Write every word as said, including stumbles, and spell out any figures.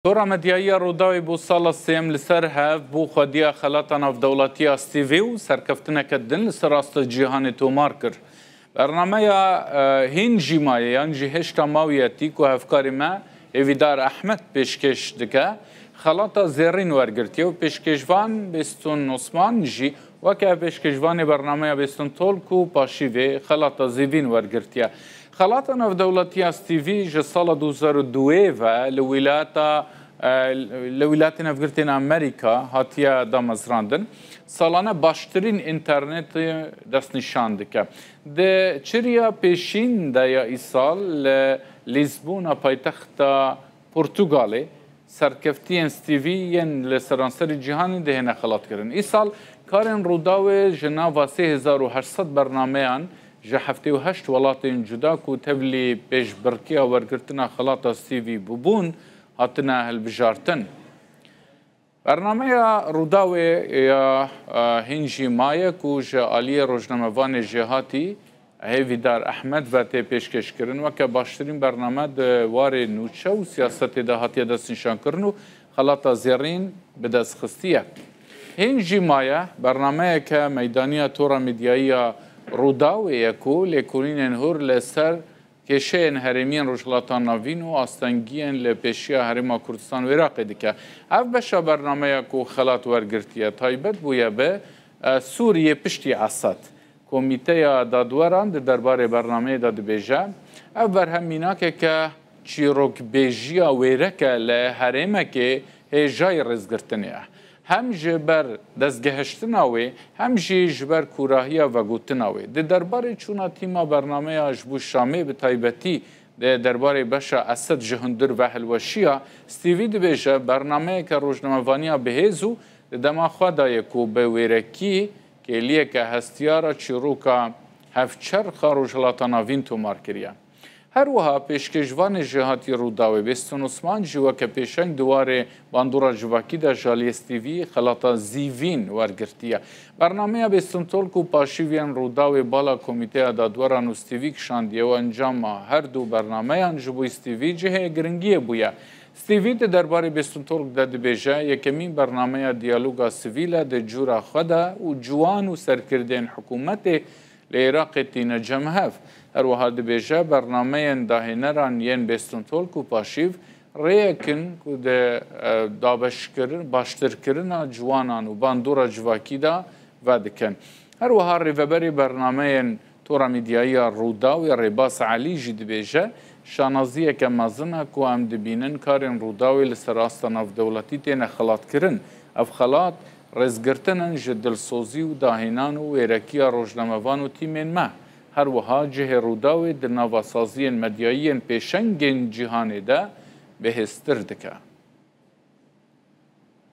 Tora medyayî ya Rûdawê bo sala sêyem li ser hev bo xwediya xelata navdewletî ya Stevî û serkeftineke din li ser asta cîhanê tomar kir. Bernameya, e, Hîn jî maye yan jî hêşta mawiyetî ku hevkarê me Hêvîdar Ehmed pêşkêş dike, xelata zêrîn wergirtiye û pêşkêşvan Bêston Osman jî weke pêşkêşvanê bernameya Bêston Talk û paşî vê xelata zîvîn wergirtiye. Xelata navdewletî ya Stevî ji sala du hezar û duyê ve li wîlayeta, e, li Wîlayetên Hevgirtên Amerîka hatiye damezrandin. Salane baştirîn înternetê destnîşan dike. Di çiriya pêşîn de ya îsal li Lîzbona paytexta Portugalê, serkeftiyên Stevî yên li seranserî cîhanê dihêne xelatkirin. Îsal karên Rûdawê ji nava sê hezar û heşt sed bernameyan ji heftê û heşt welatên cuda ku tevlî pêşbirkiya wergirtina xelata Stevî bûbûn, hatine hilbijartin. Bernameya Rûdawê ya, e, Hîn jî maye ku ji aliyê rojnamevanê jêhatî Hêvîdar Ehmed ve tê pêşkêşkirin, weke baştirîn bername di warê nûçe û siyasetê de hatiye destnîşankirin û xelata zêrîn bi dest xistiye. Hîn jî maye, bernameyeke meydanî ya tora medyayî ya Rûdawê ye ku lêkolînên hûr li ser kêşeyên herêmî yên Rojhilata Navîn û astengiyên li pêşiya Herêma Kurdistan û Iraqê dike. Ev beşa bernameya ku xelat wergirtiye, taybet bûye bi, e, Sûriyê piştî Esed. Komîteya Dadweran di derbarê bernameyê de dibêje, ev berhem mînakeke çîrokbêjiya wêreke li herêmekê hêjayî rêzgirtinê ye. Hem ji ber destgehiştina wê, hem jî ji ber kûrahiya vegotina wê. Di derbarê çûna tîma bernameya ji bo Şamê bi taybetî di derbarê beşa Esed ji hundir ve hilweşiya, Stevî dibêje, bernameyeke rojnamevaniya bihêz û di dema xwe de ye ku bi wêrekî kêliyeke hestiyara çîroka hevçerxa Rojhilata Navîn tomar kiriye. Her wiha pêşkêşvanê jêhatî Rûdawê Bêston Osman jî weke pêşeng di warê bandora civakî de ji aliyê Stevî xelata zîvîn wergirtiye. Bernameya Bêston Talk û paşîviyên Rûdawê bala Komîteya Dadweran û Stevî kişandiye û encama her du bernameyan ji bo Stevî cihê giringiyê bûye. Stevî di derbarê Bêston Talk de dibêje, yekemîn bernameya diyaloga sivîl e di cûra xwe de û ciwan û serkirdeyên hikûmetê li Iraqê tîne cem hev. Her wiha dibêje, bernameyên dahêneran yên Bêston Talk û paşîv rêyek in ku di, e, dabeşkirin, baştirkirina ciwanan û bandora civakî de vedikin. Her wiha rêveberê bernameyên Tora Medyayî ya Rûdawê Rêbas Elî jî dibêje, şanaziyeke mezin e ku em dibînin karên Rûdawê li ser asta navdewletî têne xelatkirin. Ev xelat rêzgirtin in ji dilsozî û dahênan û wêrekiya rojnamevan û tîmên me. Her wiha cihê Rûdawê di nava saziyên medyayî yên pêşeng ên cîhanê de bihêztir dike.